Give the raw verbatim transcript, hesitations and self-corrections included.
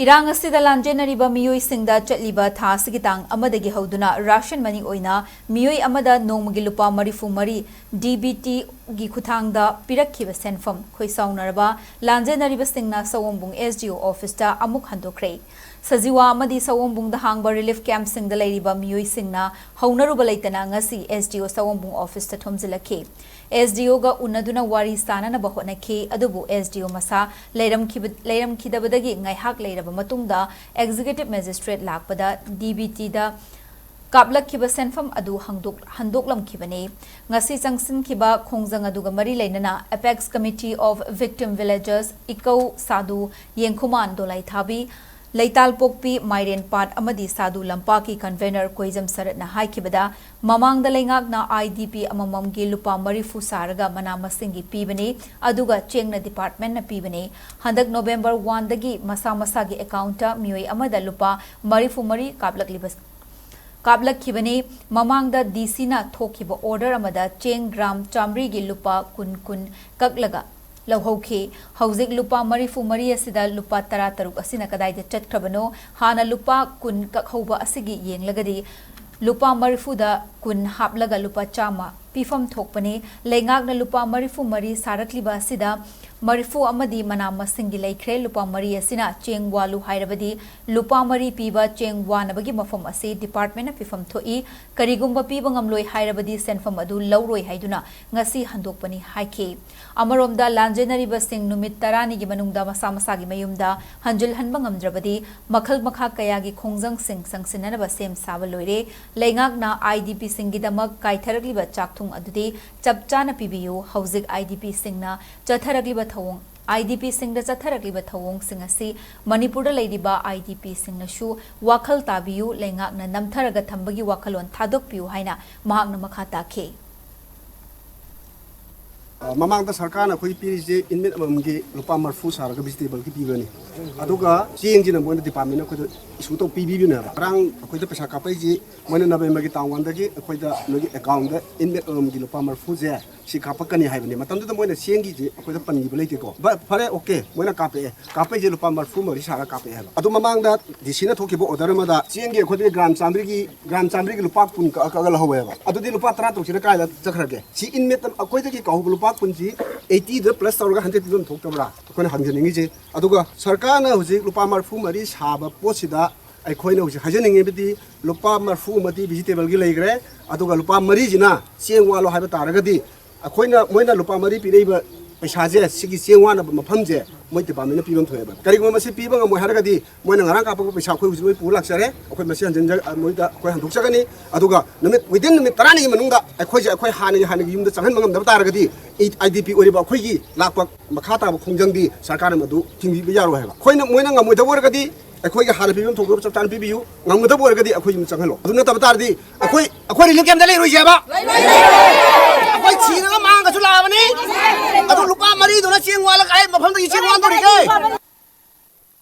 ꯏꯔꯥꯡ ꯑꯁꯤꯗ ꯂꯥꯟꯖꯦꯟꯅꯔꯤꯕ ꯃꯤꯑꯣꯏꯁꯤꯡꯗ ꯆꯠꯂꯤꯕ ꯊꯥ ꯑꯁꯤꯒꯤ ꯇꯥꯡ ꯑꯃꯗꯒꯤ ꯍꯧꯗꯨꯅ ꯔꯥꯁꯟ ꯃꯅꯤ ꯑꯣꯏꯅ ꯃꯤꯑꯣꯏ ꯑꯃꯗ ꯅꯣꯡꯃꯒꯤ ꯂꯨꯄꯥ ꯃꯔꯤꯐꯨ ꯃꯔꯤ ꯗꯤ ꯕꯤ ꯇꯤꯒꯤ ꯈꯨꯠꯊꯥꯡꯗ ꯄꯤꯔꯛꯈꯤꯕ ꯁꯦꯟꯐꯝ ꯈꯣꯏꯁꯥꯎꯅꯔꯕ ꯂꯥꯟꯖꯦꯟꯅꯔꯤꯕꯁꯤꯡꯅ ꯁꯑꯣꯝꯕꯨꯡ ꯑꯦꯁ ꯗꯤ ꯑꯣ ꯑꯣꯐꯤꯁꯇ ꯑꯃꯨꯛ ꯍꯟꯗꯣꯛꯈ꯭ꯔꯦ꯫ ꯁꯖꯤꯋꯥ ꯑꯃꯗꯤ ꯁꯑꯣꯝꯕꯨꯡꯗ ꯍꯥꯡꯕ ꯔꯤꯂꯤꯐ ꯀꯦꯝꯞꯁꯤꯡꯗ ꯂꯩꯔꯤꯕ ꯃꯤꯑꯣꯏꯁꯤꯡꯅ ꯍꯧꯅꯔꯨꯕ ꯂꯩꯇꯅ ꯉꯁꯤ ꯑꯦꯁ ꯗꯤ ꯑꯣ ꯁꯑꯣꯝꯕꯨꯡ ꯑꯣꯐꯤꯁꯇ ꯊꯣꯝꯖꯤꯜꯂꯛꯈꯤ꯫ ꯑꯦꯁ ꯗꯤ ꯑꯣꯒ ꯎꯅꯗꯨꯅ ꯋꯥꯔꯤ ꯁꯥꯅꯅꯕ ꯍꯣꯠꯅꯈꯤ, ꯑꯗꯨꯕꯨ ꯑꯦꯁ ꯗꯤ ꯑꯣ ꯃꯁꯥ ꯂꯩꯔꯝꯈꯤꯕ-, ꯂꯩꯔꯝꯈꯤꯗꯕꯗꯒꯤ ꯉꯥꯏꯍꯥꯛ ꯂꯩꯔꯕ ꯃꯇꯨꯡꯗ ꯑꯦꯛꯖꯤꯀ꯭ꯌꯨꯇꯤꯚ ꯃꯦꯖꯤꯁꯇ꯭ꯔꯦꯠ ꯂꯥꯛꯄꯗ ꯗꯤ ꯕꯤ ꯇꯤꯗ ꯀꯥꯞꯂꯛꯈꯤꯕ ꯁꯦꯟꯐꯝ ꯑꯗꯨ ꯍꯪꯗꯣꯛ-, ꯍꯟꯗꯣꯛꯂꯝꯈꯤꯕꯅꯤ꯫ ꯉꯁꯤ ꯆꯪꯁꯤꯟꯈꯤꯕ ꯈꯣꯡꯖꯪ ꯑꯗꯨꯒ ꯃꯔꯤ ꯂꯩꯅꯅ Apex Committee of Victim Villages, ꯏꯀꯧ ꯁꯥꯗꯨ ꯌꯦꯡꯈꯨꯃꯥꯟ ꯗꯣꯂꯥꯏꯊꯥꯕꯤ, ꯂꯩꯇꯥꯜꯄꯣꯛꯄꯤ ꯃꯥꯏꯔꯦꯟ ꯄꯥꯠ ꯑꯃꯗꯤ ꯁꯥꯗꯨ ꯂꯝꯄꯥꯛꯀꯤ ꯀꯟꯚꯦꯅꯔ ꯀꯣꯏꯖꯝ ꯁꯔꯠꯅ ꯍꯥꯏꯈꯤꯕꯗ, ꯃꯃꯥꯡꯗ ꯂꯩꯉꯥꯛꯅ ꯑꯥꯏ ꯗꯤ ꯄꯤ ꯑꯃꯃꯝꯒꯤ ꯂꯨꯄꯥ ꯃꯔꯤꯐꯨ ꯁꯥꯔꯒ ꯃꯅꯥ ꯃꯁꯤꯡꯒꯤ ꯄꯤꯕꯅꯤ, ꯑꯗꯨꯒ ꯆꯦꯡꯅ ꯗꯤꯄꯥꯔꯠꯃꯦꯟꯠꯅ ꯄꯤꯕꯅꯤ꯫ ꯍꯟꯗꯛ ꯅꯣꯕꯦꯝꯕꯔ ꯋꯥꯟꯗꯒꯤ ꯃꯁꯥ ꯃꯁꯥꯒꯤ ꯑꯦꯀꯥꯎꯟꯠꯇ ꯃꯤꯑꯣꯏ ꯑꯃꯗ ꯂꯨꯄꯥ ꯃꯔꯤꯐꯨ ꯃꯔꯤ ꯀꯥꯞꯂꯛꯂꯤꯕ, ꯀꯥꯞꯂꯛꯈꯤꯕꯅꯤ꯫ ꯃꯃꯥꯡꯗ ꯗꯤ ꯁꯤꯅ ꯊꯣꯛꯈꯤꯕ ꯑꯣꯔꯗꯔ ꯑꯃꯗ ꯆꯦꯡ ꯒ꯭ꯔꯥꯝ ꯆꯥꯃꯔꯤꯒꯤ ꯂꯨꯄꯥ ꯀꯨꯟ ꯀꯨꯟ ꯀꯛꯂꯒ ꯂꯧꯍꯧꯈꯤ꯫ ꯍꯧꯖꯤꯛ ꯂꯨꯄꯥ ꯃꯔꯤꯐꯨ ꯃꯔꯤ ꯑꯁꯤꯗ ꯂꯨꯄꯥ ꯇꯔꯥ ꯇꯔꯨꯛ ꯑꯁꯤꯅ ꯀꯗꯥꯏꯗ ꯆꯠꯈ꯭ꯔꯕꯅꯣ? ꯍꯥꯟꯅ ꯂꯨꯄꯥ ꯀꯨꯟ ꯀꯛꯍꯧꯕ ꯑꯁꯤꯒꯤ ꯌꯦꯡꯂꯒꯗꯤ ꯂꯨꯄꯥ ꯃꯔꯤꯐꯨꯗ ꯀꯨꯟ ꯍꯥꯞꯂꯒ ꯂꯨꯄꯥ ꯆꯥꯝꯃ ꯄꯤꯐꯝ ꯊꯣꯛꯄꯅꯤ꯫ ꯂꯩꯉꯥꯛꯅ ꯂꯨꯄꯥ ꯃꯔꯤꯐꯨ ꯃꯔꯤ ꯁꯥꯔꯛꯂꯤꯕ ꯑꯁꯤꯗ ꯃꯔꯤꯐꯨ ꯑꯃꯗꯤ ꯃꯅꯥ ꯃꯁꯤꯡꯒꯤ ꯂꯩꯈ꯭ꯔꯦ꯫ ꯂꯨꯄꯥ ꯃꯔꯤ ꯑꯁꯤꯅ ꯆꯦꯡ ꯋꯥꯜꯂꯨ ꯍꯥꯏꯔꯕꯗꯤ ꯂꯨꯄꯥ ꯃꯔꯤ ꯄꯤꯕ ꯆꯦꯡ ꯋꯥꯅꯕꯒꯤ ꯃꯐꯝ ꯑꯁꯤ ꯗꯤꯄꯥꯔꯠꯃꯦꯟꯠꯅ ꯄꯤꯐꯝ ꯊꯣꯛꯏ꯫ ꯀꯔꯤꯒꯨꯝꯕ ꯄꯤꯕ ꯉꯝꯂꯣꯏ ꯍꯥꯏꯔꯕꯗꯤ ꯁꯦꯟꯐꯝ ꯑꯗꯨ ꯂꯧꯔꯣꯏ ꯍꯥꯏꯗꯨꯅ ꯉꯁꯤ ꯍꯟꯗꯣꯛꯄꯅꯤ ꯍꯥꯏꯈꯤ꯫ ꯑꯃꯔꯣꯝꯗ ꯂꯥꯟꯖꯦꯟꯅꯔꯤꯕꯁꯤꯡ ꯅꯨꯃꯤꯠ ꯇꯔꯥꯅꯤꯒꯤ ꯃꯅꯨꯡꯗ ꯃꯁꯥ ꯃꯁꯥꯒꯤ ꯃꯌꯨꯝꯗ ꯍꯟꯖꯤꯜꯍꯟꯕ ꯉꯝꯗ꯭ꯔꯕꯗꯤ ꯃꯈꯜ ꯃꯈꯥ ꯀꯌꯥꯒꯤ ꯈꯣꯡꯖꯪꯁꯤꯡ ꯆꯪꯁꯤꯟꯅꯅꯕ ꯁꯦꯝ ꯁꯥꯕ ꯂꯣꯏꯔꯦ꯫ ꯂꯩꯉꯥꯛꯅ ꯑꯥꯏ ꯗꯤ ꯄꯤꯁꯤꯡꯒꯤꯗꯃꯛ ꯀꯥꯏꯊꯔꯛꯂꯤꯕ ꯆꯥꯛꯊꯨꯡ ꯑꯗꯨꯗꯤ ꯆꯞ ꯆꯥꯅ ꯄꯤꯕꯤꯌꯨ꯫ ꯍꯧꯖꯤꯛ ꯑꯥꯏ ꯗꯤ ꯄꯤꯁꯤꯡꯅ ꯆꯠꯊꯔꯛꯂꯤꯕ ꯊꯧꯑꯣꯡ, ꯑꯥꯏ ꯗꯤ ꯄꯤꯁꯤꯡꯗ ꯆꯠꯊꯔꯛꯂꯤꯕ ꯊꯧꯑꯣꯡꯁꯤꯡ ꯑꯁꯤ ꯃꯅꯤꯄꯨꯔꯗ ꯂꯩꯔꯤꯕ ꯑꯥꯏ ꯗꯤ ꯄꯤꯁꯤꯡꯅꯁꯨ ꯋꯥꯈꯜ ꯇꯥꯕꯤꯌꯨ, ꯂꯩꯉꯥꯛꯅ ꯅꯝꯊꯔꯒ ꯊꯝꯕꯒꯤ ꯋꯥꯈꯜꯂꯣꯟ ꯊꯥꯗꯣꯛꯄꯤꯌꯨ ꯍꯥꯏꯅ ꯃꯍꯥꯛꯅ ꯃꯈꯥ ꯇꯥꯈꯤ꯫ ꯑ, ꯃꯃꯥꯡꯗ ꯁꯔꯀꯥꯔꯅ ꯑꯩꯈꯣꯏ ꯄꯤꯔꯤꯁꯦ inmate ꯑꯃꯃꯝꯒꯤ ꯂꯨꯄꯥ ꯃꯔꯤꯐꯨ ꯁꯥꯔꯒ vegetableꯒꯤ ꯄꯤꯕꯅꯤ꯫ ꯑꯗꯨꯒ ꯆꯦꯡꯁꯤꯅ ꯃꯣꯏꯅ departmentꯅ ꯑꯩꯈꯣꯏꯗ issue ꯇꯧ ꯄꯤꯕꯤꯕꯅꯦꯕ꯫ ꯉꯔꯥꯡ ꯑꯩꯈꯣꯏꯗ ꯄꯩꯁꯥ ꯀꯥꯞꯄꯛꯏꯁꯤ ꯃꯣꯏꯅ Novemberꯒꯤ ꯇꯥꯡ oneꯗꯒꯤ ꯑꯩꯈꯣꯏꯗ ꯅꯣꯏꯒꯤ accountꯗ inmate ꯑꯃꯃꯝꯒꯤ ꯂꯨꯄꯥ ꯃꯔꯤꯐꯨꯁꯦ ꯁꯤ ꯀꯥꯞꯄꯛꯀꯅꯤ ꯍꯥꯏꯕꯅꯤ꯫ ꯃꯇꯝꯗꯨꯗ ꯃꯣꯏꯅ ꯆꯦꯡꯒꯤꯁꯦ ꯑꯩꯈꯣꯏꯗ ꯄꯟꯈꯤꯕ ꯂꯩꯇꯦꯀꯣ꯫ ꯕ-, ꯐꯔꯦ, okay, ꯃꯣꯏꯅ ꯀꯥꯞꯄꯛꯑꯦ꯫ ꯀꯥꯞꯄꯛꯏꯁꯦ ꯂꯨꯄꯥ ꯃꯔꯤꯐꯨ ꯃꯔꯤ ꯁꯥꯔꯒ ꯀꯥꯞꯄꯛꯑꯦ ꯍꯥꯏꯕ꯫ ꯑꯗꯨ ꯃꯃꯥꯡꯗ DCꯅ ꯊꯣꯛꯈꯤꯕ order ꯑꯃꯗ ꯆꯦꯡꯒꯤ ꯑꯩꯈꯣꯏꯗꯒꯤ gram ꯆꯥꯝꯃꯔꯤꯒꯤ, gram ꯆꯥꯝꯃꯔꯤꯒꯤ ꯂꯨꯄꯥ ꯀꯨꯟ ꯀꯛꯑ ꯀꯛꯑ ꯂꯧꯍꯧꯋꯦꯕ꯫ ꯑꯗꯨꯗꯤ ꯂꯨꯄꯥ ꯇꯔꯥ ꯇꯔꯨꯛꯁꯤꯅ ꯀꯥꯏꯗ ꯆꯠꯈ꯭ꯔꯒꯦ? ꯁꯤ inmate ꯑꯩꯈꯣꯏꯗꯒꯤ ꯀꯧꯍꯧꯕ ꯂꯨꯄꯥ ꯀꯨꯟꯁꯤ eightyꯗ plus ꯇꯧꯔꯒ hundred ꯄꯤꯕꯝ ꯊꯣꯛꯇꯕ꯭ꯔꯥ? ꯑꯩꯈꯣꯏꯅ ꯍꯪꯖꯅꯤꯡꯉꯤꯁꯦ꯫ ꯑꯗꯨꯒ ꯁꯔꯀꯥꯔꯅ ꯍꯧꯖꯤꯛ ꯂꯨꯄꯥ ꯃꯔꯤꯐꯨ ꯃꯔꯤ ꯁꯥꯕ ꯄꯣꯠꯁꯤꯗ ꯑꯩꯈꯣꯏꯅ ꯍꯧꯖꯤꯛ ꯍꯥꯏꯖꯅꯤꯡꯉꯤꯕꯗꯤ ꯂꯨꯄꯥ ꯃꯔꯤꯐꯨ ꯑꯃꯗꯤ vegetableꯒꯤ ꯂꯩꯈ꯭ꯔꯦ, ꯑꯗꯨꯒ ꯂꯨꯄꯥ ꯃꯔꯤꯁꯤꯅ ꯆꯦꯡ ꯋꯥꯠꯂꯣ ꯍꯥꯏꯕ ꯇꯥꯔꯒꯗꯤ ꯑꯩꯈꯣꯏꯅ, ꯃꯣꯏꯅ ꯂꯨꯄꯥ ꯃꯔꯤ ꯄꯤꯔꯛꯏꯕ ꯄꯩꯁꯥꯁꯦ, ꯁꯤꯒꯤ ꯆꯦꯡ ꯋꯥꯠꯅꯕ ꯃꯐꯝꯁꯦ ꯃꯣꯏ departmentꯅ ꯄꯤꯐꯝ ꯊꯣꯛꯑꯦꯕ꯫ ꯀꯔꯤꯒꯨꯝꯕ ꯃꯁꯤ ꯄꯤꯕ ꯉꯝꯃꯣꯏ ꯍꯥꯏꯔꯒꯗꯤ ꯃꯣꯏꯅ ꯉꯔꯥꯡ ꯀꯥꯞꯄꯛꯄ ꯄꯩꯁꯥ ꯑꯩꯈꯣꯏ ꯍꯧꯖꯤꯛ ꯂꯣꯏ ꯄꯨꯔ ꯂꯥꯛꯆꯔꯦ꯫ ꯑꯩꯈꯣꯏ ꯃꯁꯤ ꯍꯟꯖꯤꯟꯖ-, ꯃꯣꯏꯗ ꯑꯩꯈꯣꯏ ꯍꯟꯗꯣꯛꯆꯒꯅꯤ꯫ ꯑꯗꯨꯒ ꯅꯨꯃꯤꯠ, within ꯅꯨꯃꯤꯠ ꯇꯔꯥꯅꯤꯒꯤ ꯃꯅꯨꯡꯗ ꯑꯩꯈꯣꯏꯁꯦ ꯑꯩꯈꯣꯏ ꯍꯥꯟꯅꯒꯤ, ꯍꯥꯟꯅꯒꯤ ꯌꯨꯝꯗ ꯆꯪꯍꯟꯕ ꯉꯝꯗꯕ ꯇꯥꯔꯒꯗꯤ IDP ꯑꯣꯏꯔꯤꯕ ꯑꯩꯈꯣꯏꯒꯤ ꯂꯥꯛꯄ ꯃꯈꯥ ꯇꯥꯕ ꯈꯣꯡꯖꯪꯗꯤ ꯁꯔꯀꯥꯔꯅ ꯃꯗꯨ ꯊꯤꯡꯕꯤꯕ ꯌꯥꯔꯣꯏ ꯍꯥꯏꯕ꯫ ꯑꯩꯈꯣꯏꯅ, ꯃꯣꯏꯅ ꯉꯝꯃꯣꯏꯗꯕ ꯑꯣꯏꯔꯒꯗꯤ ꯑꯩꯈꯣꯏꯒꯤ ꯍꯥꯟꯅ ꯄꯤꯐꯝ ꯊꯣꯛꯄ ꯆꯞ ꯆꯥꯅ ꯄꯤꯕꯤꯌꯨ, ꯉꯝꯒꯗꯕ ꯑꯣꯏꯔꯒꯗꯤ ꯑꯩꯈꯣꯏ ꯌꯨꯝꯗ ꯆꯪꯍꯜꯂꯣ꯫ ꯑꯗꯨ ꯅꯠꯇꯕ ꯇꯥꯔꯗꯤ ꯑꯩꯈꯣꯏ, ꯑꯩꯈꯣꯏ relief campꯇ ꯂꯩꯔꯣꯏꯁꯦꯕ꯫ ꯑꯩꯈꯣꯏ ꯁꯤꯔꯒ ꯃꯥꯡꯉꯒꯁꯨ ꯂꯥꯛꯑꯕꯅꯤ꯫ ꯑꯗꯨ ꯂꯨꯄꯥ ꯃꯔꯤꯗꯨꯅ ꯆꯦꯡ ꯋꯥꯠꯂꯒ ꯀꯥꯏ ꯃꯐꯝꯗꯒꯤ ꯆꯦꯡ ꯋꯥꯟꯗꯣꯔꯤꯒꯦ?